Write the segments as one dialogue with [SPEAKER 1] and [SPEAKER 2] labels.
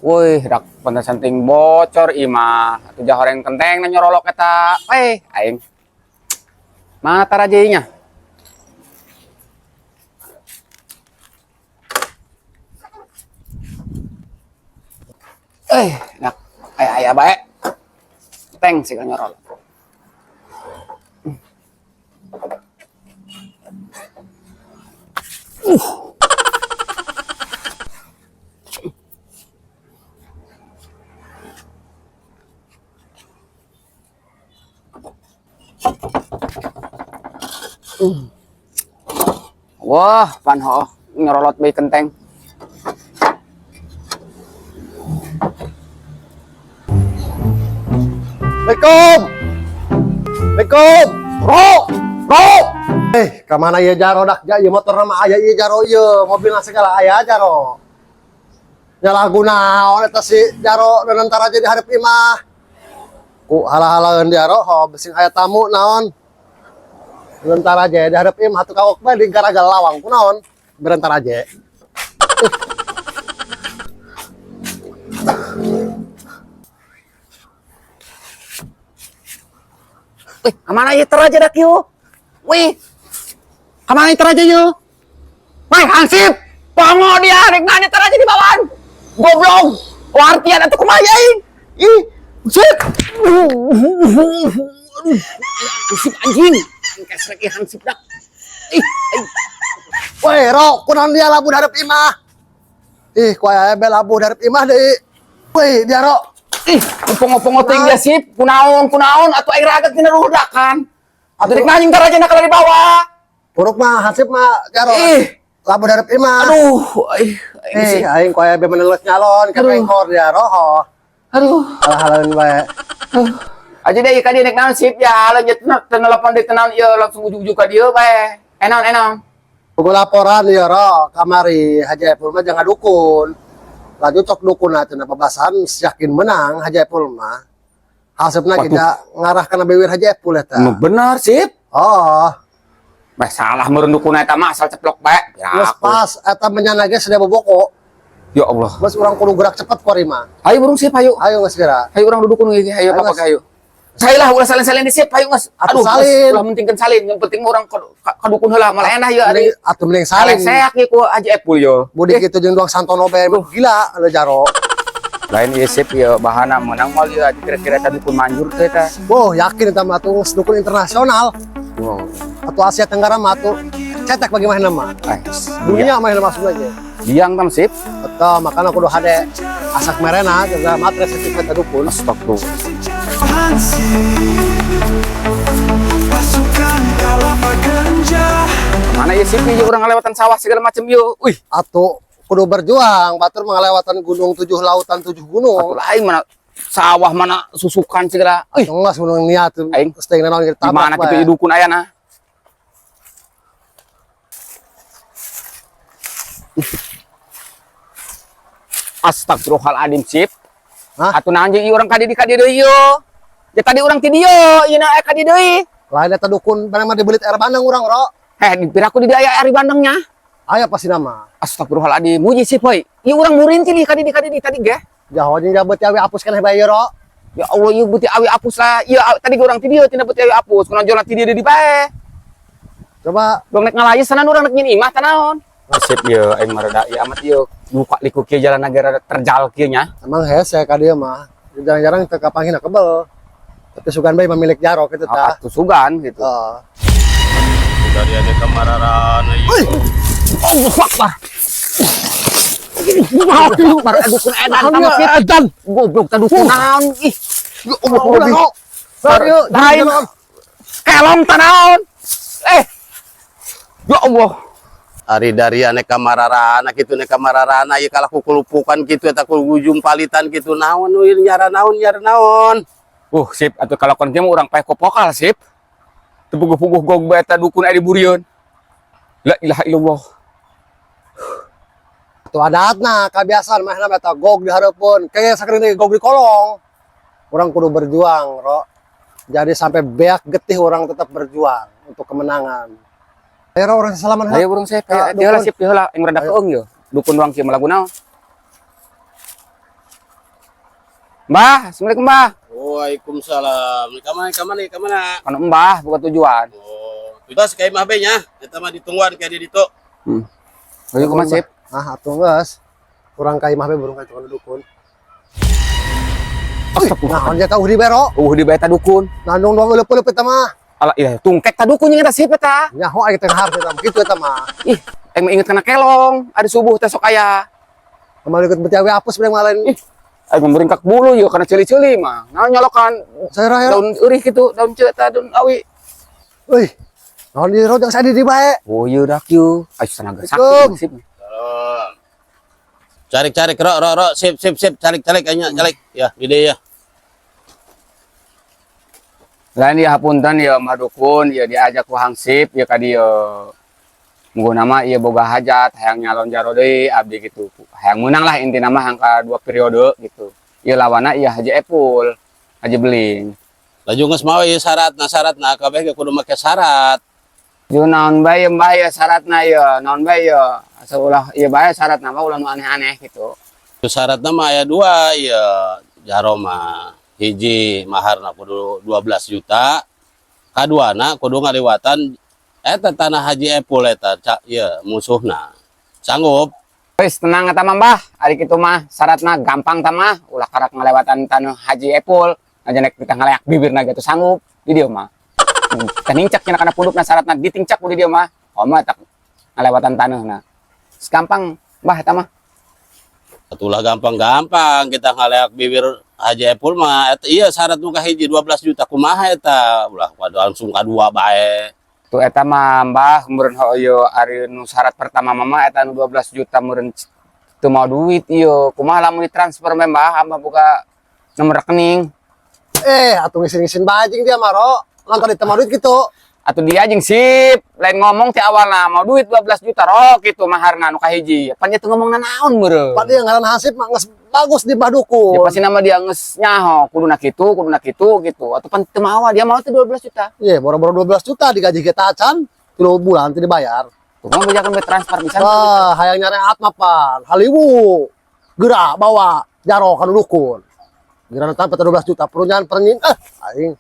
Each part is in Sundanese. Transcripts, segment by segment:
[SPEAKER 1] Wih, dak pantesan ting bocor imah. Atuh jah horeng kenteng na nyorolok eta. Eh, aing. Mana tarajenya? Eh, dak aya aya bae. Teng sih nyorolok. Wah, pan ho ngerolot bae kenteng.
[SPEAKER 2] Assalamualaikum. Assalamualaikum. Bro, bro. Eh, kemana ya jaro dak ja ieu motor mah aya ieu jaro ieu, mobilna segala aya jaro. Nya lagu naon eta si jaro dan antara jadi hareup imah. Ku hala-halaeun jaro ho besing aya tamu naon. Bentar aja di hareup imah atuh kawok bae di garagal lawang ku naon. Berentar aja.
[SPEAKER 1] Wih, kemana ieu teraja dak yeuh? Wih. Kemana ieu teraja yeuh? Wih, hansip. Pongo dia rek nanya teraja di bawaan. Goblok. Wartian atuh kumaha aing? Ih, sip. Aduh, hansip anjing. Kesrek ieu hansip dak. Ih, aing.
[SPEAKER 2] Woi, ro, kunaon dia labuh hareup imah? Ih, ku aya be labuh hareup imah deui. Woi, dia ro.
[SPEAKER 1] Ih, pongo-pongo teuing dia sip. Kunaon, kunaon atuh aing ragat dina rudakan. Atuh rek nanya teraja na kalau di bawah.
[SPEAKER 2] Puruk mah hansip mah jaro.
[SPEAKER 1] Ih.
[SPEAKER 2] Labuh hareup imah.
[SPEAKER 1] Aduh, ih, aing
[SPEAKER 2] Eh,
[SPEAKER 1] sih.
[SPEAKER 2] aing ku aya be meneles nyalon ka
[SPEAKER 1] Aduh.
[SPEAKER 2] pengkor dia ro.
[SPEAKER 1] Aduh.
[SPEAKER 2] Halah-halaeun bae.
[SPEAKER 1] Aja deh ka dia nek naon sip ya, lanjut telepon di tenan ieu langsung ujug-ujug ka dieu bae. Enaon enaon.
[SPEAKER 2] Buku laporan ya ro, kamari Haji Epul mah jangan dukun. Laju cok dukun cenah babasan yakin menang Haji Epul mah. Hasepna
[SPEAKER 1] Waduh.
[SPEAKER 2] kita ngarah kana bewir Haji Epul eta.
[SPEAKER 1] Nu bener sip.
[SPEAKER 2] Oh,
[SPEAKER 1] Bah salah meureun dukun eta mah asal ceplok bae. Ya,
[SPEAKER 2] geus
[SPEAKER 1] aku.
[SPEAKER 2] pas eta menyana ge sudah boboko.
[SPEAKER 1] Ya Allah.
[SPEAKER 2] Geus urang kudu gerak cepet kuari mah.
[SPEAKER 1] Ayo burung sip ayo.
[SPEAKER 2] Ayo geus geura.
[SPEAKER 1] Ayo urang dudukun ge ayo
[SPEAKER 2] Ayo,
[SPEAKER 1] apa
[SPEAKER 2] Mas.
[SPEAKER 1] ayo. Saya lah ulah salin-salin di sip ayo geus.
[SPEAKER 2] Atuh
[SPEAKER 1] Aduh,
[SPEAKER 2] salin.
[SPEAKER 1] ulah pentingkeun salin, yang penting mah urang ka dukun heula malah enak ya ari.
[SPEAKER 2] Atuh mending salin.
[SPEAKER 1] Salin seak ieu ku Haji Epul yo.
[SPEAKER 2] Budi kitu jeung Duang Santono bae gila lu jaro.
[SPEAKER 1] Lain ieu sip ieu bahana menang moal ieu kira-kira eta dukun manjur teh eta.
[SPEAKER 2] Wow, yakin eta mah atuh geus dukun internasional.
[SPEAKER 1] Wow.
[SPEAKER 2] Atau Asia Tenggara mah atuh cetek bagaimana mah.
[SPEAKER 1] Eh,
[SPEAKER 2] Dunia mah masuk aja.
[SPEAKER 1] Biang tam sip.
[SPEAKER 2] Betul, makanya kudu hade asak merena juga matre sertifikat dukun.
[SPEAKER 1] Astagfirullah.
[SPEAKER 3] Pasukan Kalapa Genja.
[SPEAKER 1] Mana ya sip nih orang ngalewatan sawah segala macam yo. Wih,
[SPEAKER 2] Atuh kudu berjuang, batur mengalewatan gunung 7 lautan 7
[SPEAKER 1] atuh
[SPEAKER 2] gunung.
[SPEAKER 1] lain mana sawah mana susukan segala. Wih,
[SPEAKER 2] Enggak gunung niat
[SPEAKER 1] Aing.
[SPEAKER 2] stay naon kita
[SPEAKER 1] di mana
[SPEAKER 2] tabrak
[SPEAKER 1] kitu
[SPEAKER 2] bae.
[SPEAKER 1] dukun ayana? Astagfirullahaladzim sip.
[SPEAKER 2] Hah?
[SPEAKER 1] Atuh naon jeung ieu urang ka dieu ka dieu deui yo. Ya tadi urang ti dieu, ieu na ka dieu deui.
[SPEAKER 2] Lain eta dukun barang mah dibelit air bandeng urang ro.
[SPEAKER 1] Heh, di piraku di dieu aya air bandengnya.
[SPEAKER 2] Aya pasti nama.
[SPEAKER 1] Astagfirullahaladzim, muji sip heuy. Ieu urang murintil ka dieu ka dieu tadi ge.
[SPEAKER 2] Jaho jeung jabet awi apus keneh bae ro.
[SPEAKER 1] Ya Allah, ieu beuti awi apus lah. Ieu tadi ge urang ti dieu tina beuti awi apus. Kunaon jola ti dieu di bae.
[SPEAKER 2] Coba
[SPEAKER 1] Dong nek ngalayes sana urang nek nyin imah tanaon. Sip ieu aing mah rada ieu amat ieu. Buka liku kieu jalan rada terjal kieu nya.
[SPEAKER 2] emang hese ka dieu mah. Jarang-jarang teu kapanggihna kebel. Tapi sugan bae memilik jaro kitu tah.
[SPEAKER 1] Atuh sugan gitu.
[SPEAKER 2] Heeh.
[SPEAKER 4] Dari ada kemararaan.
[SPEAKER 1] Allahu Akbar. Allahu Akbar, dukun edan sama sip.
[SPEAKER 2] Edan.
[SPEAKER 1] Goblok teh dukun naon ih. Ya Allah,
[SPEAKER 2] Ulah,
[SPEAKER 1] lebih.
[SPEAKER 2] Ro. Yuk,
[SPEAKER 1] Lain. Kelong tanaon. Eh. Ya Allah.
[SPEAKER 4] Ari dari ane kamararana kitu ne kamararana ieu kalah kukulupukan kitu eta ujung palitan kitu naon euy nyara naon nyara naon.
[SPEAKER 1] Sip atuh kalau kon kieu mah urang paeh kopokal sip. Teu puguh-puguh gog bae eta dukun aya di burieun. La ilaha illallah.
[SPEAKER 2] Tuh adatna kebiasaan mah eta gog di hareupeun. Kayak sakedeung gog di kolong. Urang kudu berjuang, Ro. Jadi sampai beak getih orang tetap berjuang untuk kemenangan. Ayo Ro, urang salaman
[SPEAKER 1] Ayo urang sip,
[SPEAKER 2] Ka
[SPEAKER 1] ayo heula
[SPEAKER 2] dukun.
[SPEAKER 1] sip heula aing rada
[SPEAKER 2] Ayo.
[SPEAKER 1] keung ye. Dukun doang kieu mah lagu naon. Mbah, assalamualaikum, Mbah.
[SPEAKER 4] Waalaikumsalam. Ka mana, ka mana, ka mana?
[SPEAKER 1] Kan Mbah bukan tujuan.
[SPEAKER 4] Oh, tugas ka imah be nya. Eta mah ditungguan ka di ditu.
[SPEAKER 1] Ayo kumaha, Sip?
[SPEAKER 2] Ah, atuh geus. Urang ka imah be burung ka tukang dukun.
[SPEAKER 1] Astagfirullah.
[SPEAKER 2] Nah, dia tahu di bero.
[SPEAKER 1] Di bae dukun.
[SPEAKER 2] Nandung doang leup-leup eta mah.
[SPEAKER 1] Alah, iya, tungkek ta dukun jeung eta sip eta.
[SPEAKER 2] Nyaho aing teh harus eta mah kitu eta mah.
[SPEAKER 1] Ih, aing mah inget kana kelong. Ada subuh teh sok aya.
[SPEAKER 2] Kemarin ikut beti awe apus beureum ngalain.
[SPEAKER 1] Ih, aing mah meringkak bulu ieu kana ceuli-ceuli mah. Naon nyolokan
[SPEAKER 2] Saya
[SPEAKER 1] daun eurih kitu, daun ceu eta daun awi.
[SPEAKER 2] Euy. Naon di rojang saya di bae.
[SPEAKER 1] Oh iya dak ieu. Ayo tenaga sakti
[SPEAKER 2] Assalamualaikum.
[SPEAKER 1] sip.
[SPEAKER 4] Salam. Calik calik ro ro ro sip sip sip calik calik anya calik ya gede ya.
[SPEAKER 1] Lain ya hapunten ya Mbah Dukun ya diajak ku hansip ya ka dieu. Muga nama ieu boga hajat hayang nyalon jaro deui abdi gitu. Hayang menang lah intina mah angka dua periode gitu. Ieu lawanna ieu Haji Epul, Haji Beling.
[SPEAKER 4] Laju geus mawa ieu syaratna syaratna kabeh ge kudu make syarat.
[SPEAKER 1] Ju naon bae Mbah ya syaratna ieu, naon bae ieu. Asa ulah ieu bae syaratna mah ulah nu aneh-aneh gitu.
[SPEAKER 4] Itu syaratna mah aya dua ieu jaro mah. Hiji maharna kudu 12 juta. Kaduana kudu ngaliwatan eta tanah Haji Epul eta ieu musuhna. Sanggup?
[SPEAKER 1] Wis tenang eta mah Mbah, ari kitu mah syaratna gampang ta mah, ulah karak ngalewatan tanah Haji Epul, aja nek kita ngaleak bibirna gitu sanggup di dieu mah. Tanincak cenah kana pundukna syaratna ditincak ku di dieu mah. Oh mah tak ngalewatan tanahna. Gampang Mbah eta mah.
[SPEAKER 4] Atulah gampang-gampang kita ngaleak bibir Haji Epul mah eta iya syarat nu kahiji 12 juta kumaha eta ulah waduh langsung kadua bae.
[SPEAKER 1] Tuh eta mah Mbah meureun heueuh ari nu syarat pertama mah eta nu 12 juta meureun teu mau duit ieu. Kumaha lamun ditransfer mah Mbah, Abah buka nomor rekening.
[SPEAKER 2] Eh, atuh ngisin-ngisin bajing dia mah, Ro. Lantar di duit gitu.
[SPEAKER 1] Atau dia jeung sip, lain ngomong ti awalna mau duit 12 juta rok gitu maharna nu kahiji. Pan teu ngomong naon meureun.
[SPEAKER 2] Pak dia ngaran hansip mah geus bagus di Mbah Dukun.
[SPEAKER 1] Ya pasti nama dia geus nyaho, kuduna kitu, kuduna kitu gitu. Atau pan teu mawa, dia mau teh 12 juta.
[SPEAKER 2] Iya, boro-boro 12 juta digaji kita acan, 3 bulan tidak dibayar.
[SPEAKER 1] Tuh mah bejakeun be transfer bisa.
[SPEAKER 2] Wah, hayang nyareat mah pan. Haliwu. Gerak bawa jaro ka dukun. Gerak tanpa 12 juta perunyahan pernyin eh aing.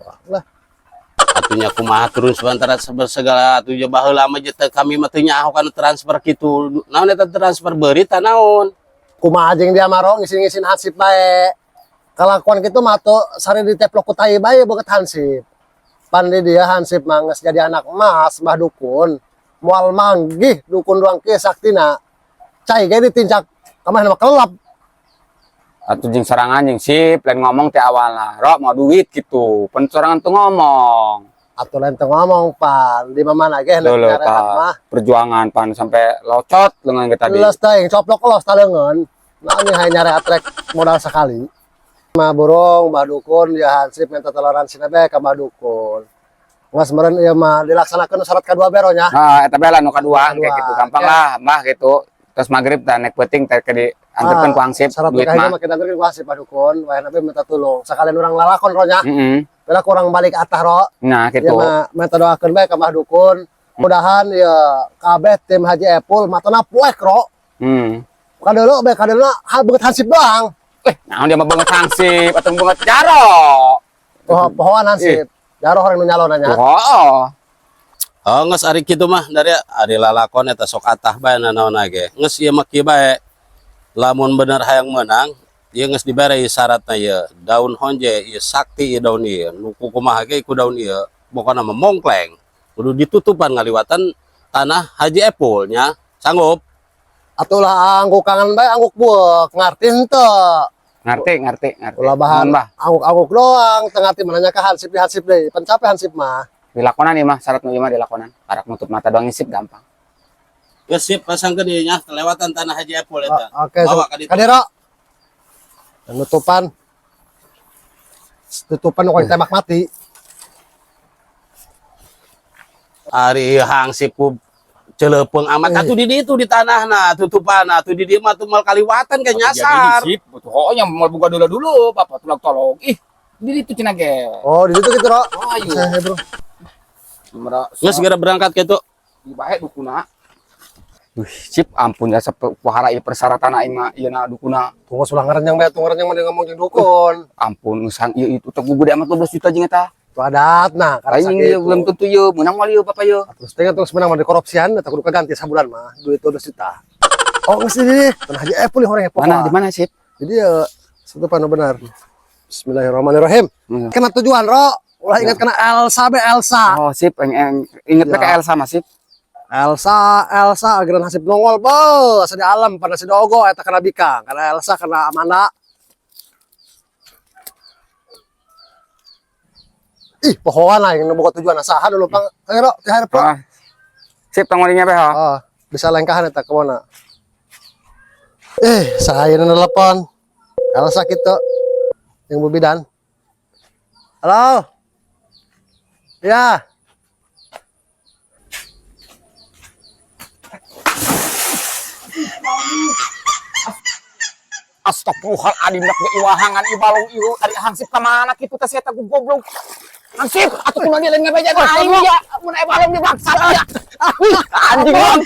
[SPEAKER 2] Wah, lah.
[SPEAKER 4] Atunya kumaha turun sementara segala atuh je baheula mah je teu kami mah teu nyaho kana transfer kitu. Naon eta transfer beurita naon?
[SPEAKER 2] Kumaha jeung dia mah ro ngisin-ngisin hansip bae. Kalakuan kitu mah tuh sari diteplok ku tai bae boget hansip. Pan di dia hansip mah geus jadi anak emas Mbah Dukun. Moal manggih dukun doang kieu saktina. Cai ge ditincak kamana mah kelap.
[SPEAKER 1] Atau jeung sorangan jeung sip, lain ngomong ti awalna. Rok mau duit gitu. Pan sorangan tuh ngomong.
[SPEAKER 2] Atuh lain teu ngomong pan di mana ge
[SPEAKER 1] Loh, loh,
[SPEAKER 2] nyareat
[SPEAKER 1] Pak.
[SPEAKER 2] mah.
[SPEAKER 1] Perjuangan pan sampai locot lengan ke tadi.
[SPEAKER 2] Los teuing coplok los taleungeun. Nah ini hayang nyareat rek modal sekali. Mah burung Mbah Dukun ya hansip minta toleransi bae ka Mbah Dukun. Ngas meureun ieu mah dilaksanakeun syarat kadua bero nya.
[SPEAKER 1] Nah, eta bae lah nu kadua
[SPEAKER 2] Kadua.
[SPEAKER 1] kayak gitu. Gampang lah, Mbah gitu. Terus maghrib tah naik peuting teh ke diantarkeun ku hansip
[SPEAKER 2] syarat
[SPEAKER 1] duit
[SPEAKER 2] nikah
[SPEAKER 1] mah.
[SPEAKER 2] mah kita anterkeun ku hansip Mbah Dukun, wayahna bae minta tulung. Sekalian urang lalakon ro nya.
[SPEAKER 1] Heeh.
[SPEAKER 2] Bela kurang balik atah ro.
[SPEAKER 1] Nah,
[SPEAKER 2] Ieu
[SPEAKER 1] gitu.
[SPEAKER 2] mah minta doakeun bae ka Mbah Dukun. Mudahan ya kabeh tim Haji Epul matona poek ro. Kadeuleu bae kadeuleu hal beungeut hansip doang.
[SPEAKER 1] Eh, naon dia mah banget hansip atau banget jaro.
[SPEAKER 2] Oh, pohoan hansip. Jaro orang nu nyalon nya.
[SPEAKER 1] Oh.
[SPEAKER 4] Oh, geus ari kitu mah dari ari lalakon eta sok atah bae nanaon ge. Geus ieu mah kieu bae. Lamun bener hayang menang, ieu geus dibere ieu syaratna ieu. Daun honje ieu sakti ieu daun ieu. Nu kumaha ge ku daun ieu. Pokona mah mongkleng. Kudu ditutupan ngaliwatan tanah Haji Epul nya. Sanggup?
[SPEAKER 2] Atulah angguk kangen bae angguk buek ngarti henteu.
[SPEAKER 1] Ngerti, ngerti, ngerti.
[SPEAKER 2] Ulah bahan
[SPEAKER 1] Nuhun, Bah.
[SPEAKER 2] angguk-angguk doang teu ngarti menanya ka hansip di hansip deui. Pencape hansip mah.
[SPEAKER 1] Dilakonan ieu mah syarat nu ieu mah dilakonan. Karak nutup mata doang isip gampang.
[SPEAKER 4] Geus sip pasangkeun ieu nya kelewatan tanah Haji Epul eta.
[SPEAKER 2] Oh, oke,
[SPEAKER 4] Bawa ka ditu.
[SPEAKER 2] Kadero. Nutupan. Tutupan nu tembak mati.
[SPEAKER 4] Ari hangsip ku celepeung amat atuh di ditu di tanahna tutupan atuh di dieu mah tuh mal kaliwatan ke nyasar.
[SPEAKER 1] Sip, betul. Oh, yang mau buka dulu dulu, Bapak tolong tolong. Ih, di ditu cenah ge.
[SPEAKER 2] Oh, di situ gitu, Ro.
[SPEAKER 1] Oh, ayo.
[SPEAKER 2] Saya, Bro.
[SPEAKER 1] Merah.
[SPEAKER 4] Geus segera berangkat kitu.
[SPEAKER 1] Di bae dukuna. Duh, sip, ampun ya sapahara ieu persyaratan aing mah ieu na dukuna.
[SPEAKER 2] Tunggu sulah ngerenyang bae, tunggu ngerenyang mah dia ngomong jeung dukun.
[SPEAKER 1] Ampun, geus ieu itu teh gede amat 12 juta jeung eta.
[SPEAKER 2] Itu adat nah, karena
[SPEAKER 1] Aing ieu
[SPEAKER 2] sakitu.
[SPEAKER 1] belum tentu ieu meunang moal ieu Bapak ieu.
[SPEAKER 2] Terus teh terus menang mah dikorupsian eta kudu kaganti sabulan mah duit 12 juta. Oh, geus ini. Tanah Haji Epul horeng Epul.
[SPEAKER 1] Mana di mana sip?
[SPEAKER 2] Jadi ya satu panu benar. Bismillahirrahmanirrahim. Kena tujuan, Ro. Ulah ingat kena Elsa be Elsa.
[SPEAKER 1] Oh, sip, eng, inget
[SPEAKER 2] Ya.
[SPEAKER 1] ke Elsa mah sip.
[SPEAKER 2] Elsa, Elsa ageran hasib nongol be, asa di alam pada si dogo eta kena bikang, karena Elsa kena Amanda. Ih, pohoan lah yang boga tujuan saha dulu pang. Ayo, Ro, ti hareup, Ro.
[SPEAKER 1] Ah. Sip, tong ngorinya be ha.
[SPEAKER 2] Ah, bisa lengkahan eta kemana? Eh, saya nelpon. Elsa gitu. Yang Bu Bidan. Halo. Ya.
[SPEAKER 1] Astagfirullahaladzim, dak ge iwahangan ieu balong ieu ari hansip ka mana kitu teh sia teh goblok. Hansip, atuh kunaon dia lain ngabeja aing ya, mun aya balong di bangsat ya. Wih, anjing bang.